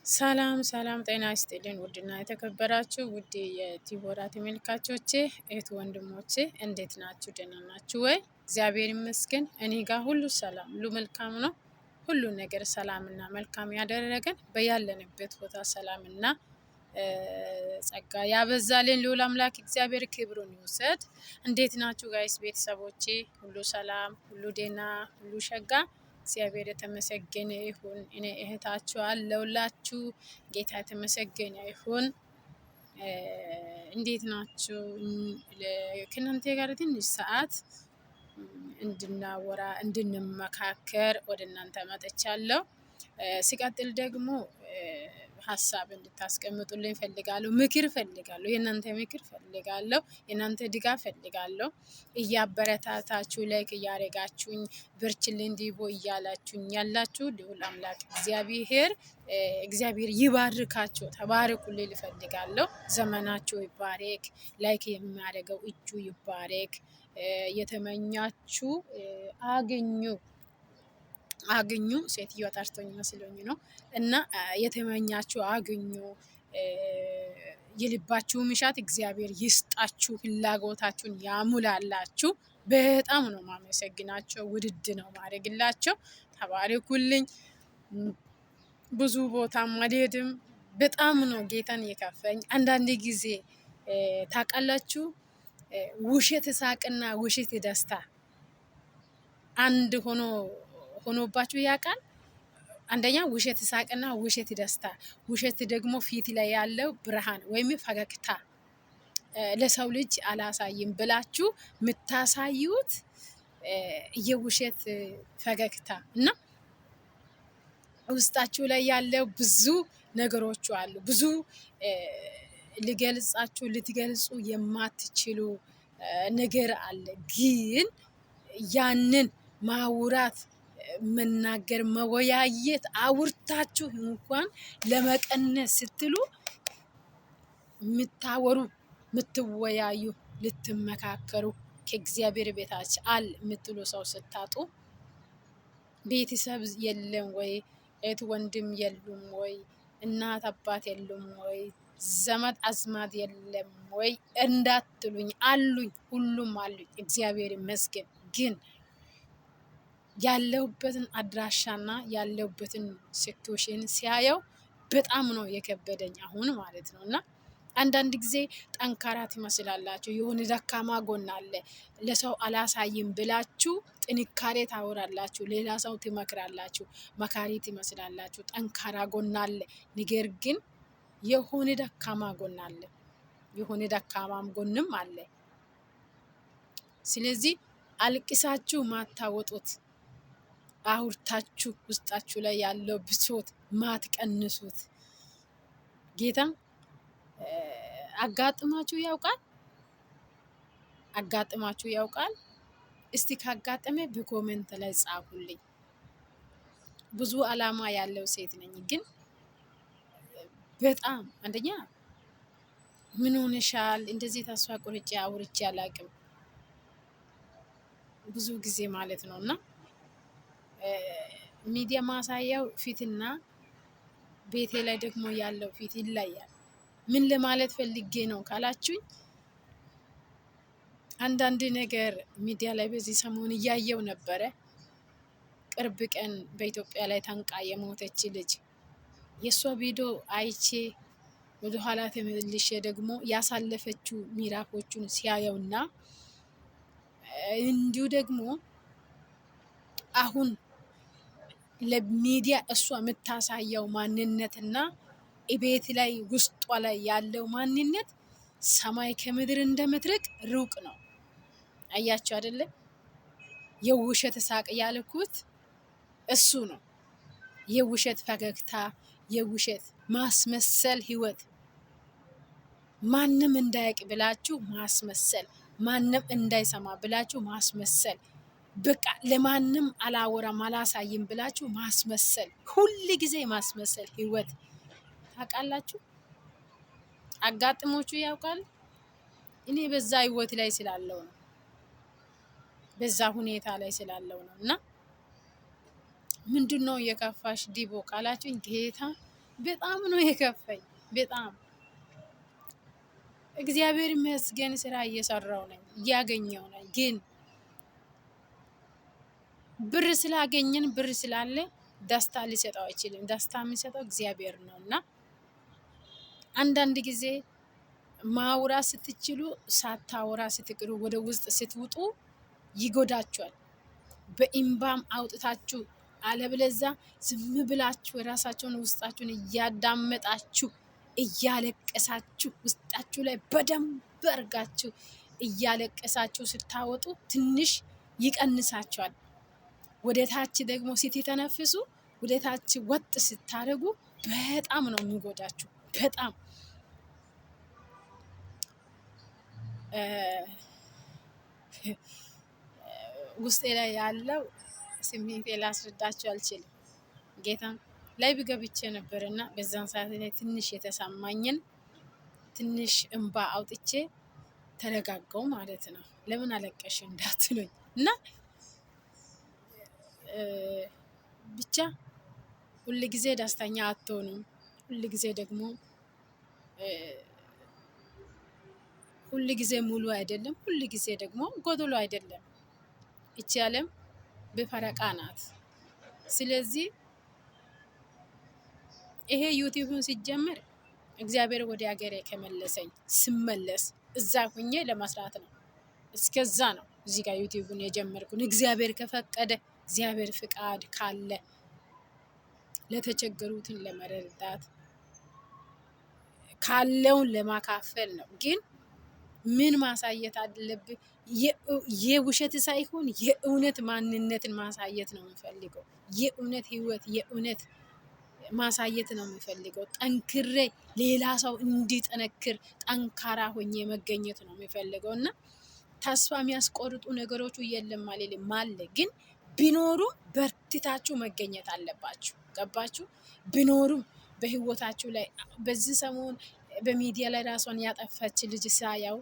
ሰላም ሰላም፣ ጤና ይስጥልን ውድና የተከበራችሁ ውድ የዲቦራ ተመልካቾቼ እህት ወንድሞቼ እንዴት ናችሁ? ደህና ናችሁ ወይ? እግዚአብሔር ይመስገን እኔ ጋር ሁሉ ሰላም፣ ሁሉ መልካም ነው። ሁሉ ነገር ሰላምና መልካም ያደረገን በያለንበት ቦታ ሰላምና ጸጋ ያበዛልን ልዑል አምላክ እግዚአብሔር ክብሩን ይውሰድ። እንዴት ናችሁ guys ቤተሰቦቼ? ሁሉ ሰላም፣ ሁሉ ደህና፣ ሁሉ ሸጋ እግዚአብሔር የተመሰገነ ይሁን። እኔ እህታችሁ አለሁላችሁ። ጌታ የተመሰገነ ይሁን። እንዴት ናችሁ? ከእናንተ ጋር ትንሽ ሰዓት እንድናወራ እንድንመካከር ወደ እናንተ መጥቻለሁ። ሲቀጥል ደግሞ ሀሳብ እንድታስቀምጡልኝ ፈልጋለሁ። ምክር ፈልጋለሁ። የእናንተ ምክር ፈልጋለሁ። የእናንተ ድጋፍ ፈልጋለሁ። እያበረታታችሁ like እያደረጋችሁኝ በርችልን ዲቦ እያላችሁኝ ያላችሁ ልዑል አምላክ እግዚአብሔር እግዚአብሔር ይባርካችሁ። ተባረኩልኝ እፈልጋለሁ። ዘመናችሁ ይባረክ። like የሚያደርገው እጁ ይባረክ። የተመኛችሁ አግኙ አግኙ። ሴትዮዋ ጠርቶኝ መስሎኝ ነው። እና የተመኛችሁ አግኙ። የልባችሁ ምሻት እግዚአብሔር ይስጣችሁ፣ ፍላጎታችሁን ያሙላላችሁ። በጣም ነው ማመሰግናቸው፣ ውድድ ነው ማድረግላቸው። ተባረኩልኝ። ብዙ ቦታ አልሄድም። በጣም ነው ጌታን የከፈኝ። አንዳንድ ጊዜ ታውቃላችሁ፣ ውሸት ሳቅና ውሸት ደስታ አንድ ሆኖ ሆኖባችሁ ያውቃል? አንደኛ ውሸት ሳቅና ውሸት ደስታ፣ ውሸት ደግሞ ፊት ላይ ያለው ብርሃን ወይም ፈገግታ ለሰው ልጅ አላሳይም ብላችሁ የምታሳዩት የውሸት ፈገግታ እና ውስጣችሁ ላይ ያለው ብዙ ነገሮች አሉ። ብዙ ሊገልጻችሁ ልትገልጹ የማትችሉ ነገር አለ። ግን ያንን ማውራት መናገር መወያየት አውርታችሁ እንኳን ለመቀነስ ስትሉ የምታወሩ የምትወያዩ ልትመካከሩ ከእግዚአብሔር ቤታች አል የምትሉ ሰው ስታጡ ቤተሰብ የለም ወይ? እህት ወንድም የሉም ወይ? እናት አባት የሉም ወይ? ዘመድ አዝማድ የለም ወይ እንዳትሉኝ፣ አሉኝ፣ ሁሉም አሉኝ፣ እግዚአብሔር ይመስገን። ግን ያለሁበትን አድራሻና ያለሁበትን situation ሲያየው በጣም ነው የከበደኝ አሁን ማለት ነው። እና አንዳንድ ጊዜ ጠንካራ ትመስላላችሁ፣ የሆነ ደካማ ጎን አለ። ለሰው አላሳይም ብላችሁ ጥንካሬ ታወራላችሁ፣ ሌላ ሰው ትመክራላችሁ፣ መካሪ ትመስላላችሁ፣ ጠንካራ ጎን አለ። ነገር ግን የሆነ ደካማ ጎን አለ፣ የሆነ ደካማም ጎንም አለ። ስለዚህ አልቅሳችሁ ማታወጡት አውርታችሁ ውስጣችሁ ላይ ያለው ብሶት ማትቀንሱት ጌታ አጋጥማችሁ ያውቃል? አጋጥማችሁ ያውቃል? እስቲ ካጋጠመ በ comment ላይ ጻፉልኝ። ብዙ አላማ ያለው ሴት ነኝ፣ ግን በጣም አንደኛ ምን ሆነሻል እንደዚህ ተስፋ ቆርጬ አውርቼ አላቅም ብዙ ጊዜ ማለት ነው። እና ሚዲያ ማሳያው ፊትና ቤቴ ላይ ደግሞ ያለው ፊት ይለያል። ምን ለማለት ፈልጌ ነው ካላችሁኝ፣ አንዳንድ ነገር ሚዲያ ላይ በዚህ ሰሞን እያየው ነበረ። ቅርብ ቀን በኢትዮጵያ ላይ ታንቃ የሞተች ልጅ የእሷ ቪዲዮ አይቼ ወደኋላ ተመልሼ ደግሞ ያሳለፈችው ምዕራፎቹን ሲያየውና እንዲሁ ደግሞ አሁን ለሚዲያ እሷ የምታሳየው ማንነትና ቤት ላይ ውስጧ ላይ ያለው ማንነት ሰማይ ከምድር እንደምትርቅ ሩቅ ነው። አያቸው አይደለም? የውሸት ሳቅ ያልኩት እሱ ነው። የውሸት ፈገግታ፣ የውሸት ማስመሰል ህይወት፣ ማንም እንዳያቅ ብላችሁ ማስመሰል፣ ማንም እንዳይሰማ ብላችሁ ማስመሰል፣ በቃ ለማንም አላወራም አላሳይም ብላችሁ ማስመሰል፣ ሁል ጊዜ ማስመሰል ህይወት ታውቃላችሁ። አጋጥሞቹ ያውቃል። እኔ በዛ ህይወት ላይ ስላለው ነው፣ በዛ ሁኔታ ላይ ስላለው ነው። እና ምንድን ነው የከፋሽ ዲቦ ካላችሁኝ፣ ጌታ በጣም ነው የከፋኝ። በጣም እግዚአብሔር ይመስገን ስራ እየሰራው ነኝ፣ እያገኘው ነኝ። ግን ብር ስላገኘን ብር ስላለ ደስታ ሊሰጠው አይችልም። ደስታ የሚሰጠው እግዚአብሔር ነው እና አንዳንድ ጊዜ ማውራ ስትችሉ ሳታወራ ስትቅሩ ወደ ውስጥ ስትውጡ ይጎዳችኋል። በኢምባም አውጥታችሁ አለብለዛ ዝም ብላችሁ የራሳቸውን ውስጣችሁን እያዳመጣችሁ እያለቀሳችሁ ውስጣችሁ ላይ በደንብ አድርጋችሁ እያለቀሳችሁ ስታወጡ ትንሽ ይቀንሳችኋል። ወደ ታች ደግሞ ስትተነፍሱ ወደ ታች ወጥ ስታደርጉ በጣም ነው የሚጎዳችሁ። በጣም ውስጤ ላይ ያለው ስሜቴ ላስረዳችሁ አልችልም። ጌታ ላይ ገብቼ ነበር እና በዛን ሰዓት ላይ ትንሽ የተሰማኝን ትንሽ እንባ አውጥቼ ተረጋጋው ማለት ነው። ለምን አለቀሽ እንዳትሉኝ እና ብቻ ሁል ጊዜ ደስተኛ አትሆኑም። ሁል ጊዜ ደግሞ ሁል ጊዜ ሙሉ አይደለም፣ ሁል ጊዜ ደግሞ ጎዶሎ አይደለም። ይቺ ዓለም በፈረቃ ናት። ስለዚህ ይሄ ዩቲዩብን ሲጀመር እግዚአብሔር ወደ ሀገሬ ከመለሰኝ ስመለስ እዛ ሁኜ ለመስራት ነው። እስከዛ ነው እዚህ ጋር ዩቲዩብን የጀመርኩን። እግዚአብሔር ከፈቀደ እግዚአብሔር ፍቃድ ካለ ለተቸገሩትን ለመረዳት ካለውን ለማካፈል ነው። ግን ምን ማሳየት አለብህ? የውሸት ሳይሆን የእውነት ማንነትን ማሳየት ነው የምፈልገው። የእውነት ህይወት የእውነት ማሳየት ነው የምፈልገው። ጠንክሬ ሌላ ሰው እንዲጠነክር ጠንካራ ሆኜ መገኘት ነው የምፈልገው እና ተስፋ የሚያስቆርጡ ነገሮቹ የለም አልልም፣ አለ። ግን ቢኖሩም በርትታችሁ መገኘት አለባችሁ። ገባችሁ? ቢኖሩም በህይወታችሁ ላይ በዚህ ሰሞን በሚዲያ ላይ ራሷን ያጠፋች ልጅ ሳያው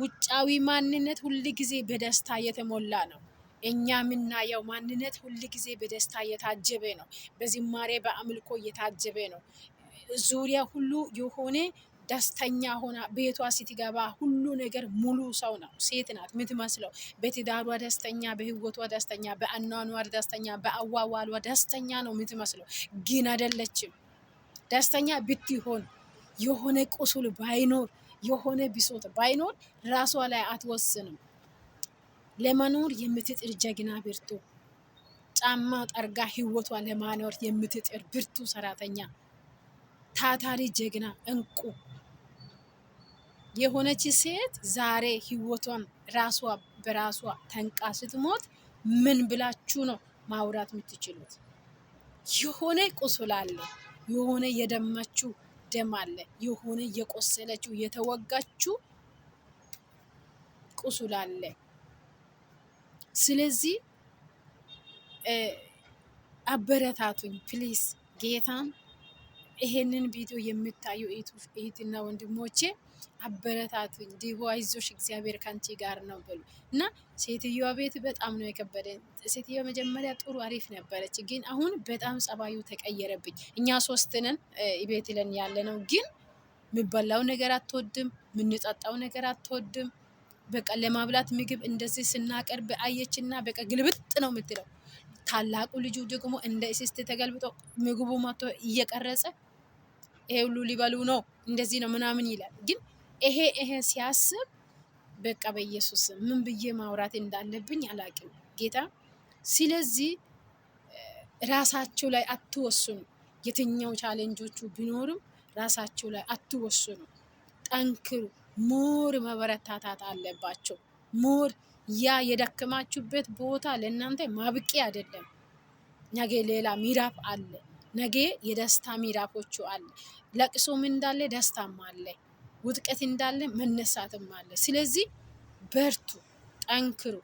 ውጫዊ ማንነት ሁል ጊዜ በደስታ የተሞላ ነው። እኛ የምናየው ማንነት ሁል ጊዜ በደስታ የታጀበ ነው። በዝማሬ በአምልኮ የታጀበ ነው። ዙሪያ ሁሉ የሆነ ደስተኛ ሆና ቤቷ ስትገባ ሁሉ ነገር ሙሉ ሰው ነው። ሴት ናት የምትመስለው። በትዳሯ ደስተኛ፣ በህይወቷ ደስተኛ፣ በአኗኗር ደስተኛ፣ በአዋዋሏ ደስተኛ ነው የምትመስለው። ግን አይደለችም። ደስተኛ ብትሆን የሆነ ቁስል ባይኖር የሆነ ብሶት ባይኖር ራሷ ላይ አትወስንም። ለመኖር የምትጥር ጀግና ብርቱ፣ ጫማ ጠርጋ ህይወቷ ለማኖር የምትጥር ብርቱ ሰራተኛ፣ ታታሪ ጀግና፣ እንቁ የሆነች ሴት ዛሬ ህይወቷን ራሷ በራሷ ተንቃ ስትሞት ምን ብላችሁ ነው ማውራት የምትችሉት? የሆነ ቁስል አለ፣ የሆነ የደማችሁ ደም አለ፣ የሆነ የቆሰለችው የተወጋችው ቁስል አለ። ስለዚህ አበረታቱኝ please ጌታን ይሄንን ቪዲዮ የምታዩ እህትና ወንድሞቼ አበረታቱኝ። ዲቦ አይዞሽ፣ እግዚአብሔር ካንቺ ጋር ነው በሉ እና ሴትዮዋ ቤት በጣም ነው የከበደ። ሴትዮዋ መጀመሪያ ጥሩ አሪፍ ነበረች፣ ግን አሁን በጣም ጸባዩ ተቀየረብኝ። እኛ ሶስት ነን ቤት ለን ያለ ነው፣ ግን የሚበላው ነገር አትወድም፣ የምንጠጣው ነገር አትወድም። በቃ ለማብላት ምግብ እንደዚህ ስናቀርብ አየችና በቃ ግልብጥ ነው የምትለው። ታላቁ ልጁ ደግሞ እንደ እስስት ተገልብጦ ምግቡ መጥቶ እየቀረጸ ይሄ ሁሉ ሊበሉ ነው እንደዚህ ነው ምናምን ይላል። ግን ይሄ ይሄ ሲያስብ በቃ በኢየሱስ ምን ብዬ ማውራት እንዳለብኝ አላቅም ጌታ። ስለዚህ ራሳቸው ላይ አትወስኑ። የትኛው challenge ኦቹ ቢኖርም ራሳቸው ላይ አትወስኑ። ጠንክሩ። more መበረታታት አለባቸው። more ያ የደከማችሁበት ቦታ ለእናንተ ማብቂያ አይደለም። ነገ ሌላ ምዕራፍ አለ። ነገ የደስታ ምዕራፎቹ አለ። ለቅሶም እንዳለ ደስታም አለ። ውድቀት እንዳለ መነሳትም አለ። ስለዚህ በርቱ፣ ጠንክሩ።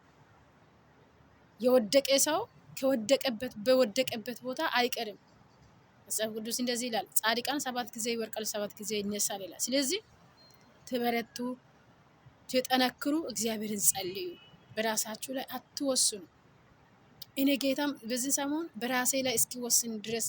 የወደቀ ሰው ከወደቀበት በወደቀበት ቦታ አይቀርም። መጽሐፍ ቅዱስ እንደዚህ ይላል፣ ጻድቃን ሰባት ጊዜ ይወድቃል፣ ሰባት ጊዜ ይነሳል ይላል። ስለዚህ ትበረቱ፣ ትጠነክሩ፣ እግዚአብሔርን ጸልዩ። በራሳችሁ ላይ አትወስኑ። እኔ ጌታም በዚህ ሰሞን በራሴ ላይ እስኪወስን ድረስ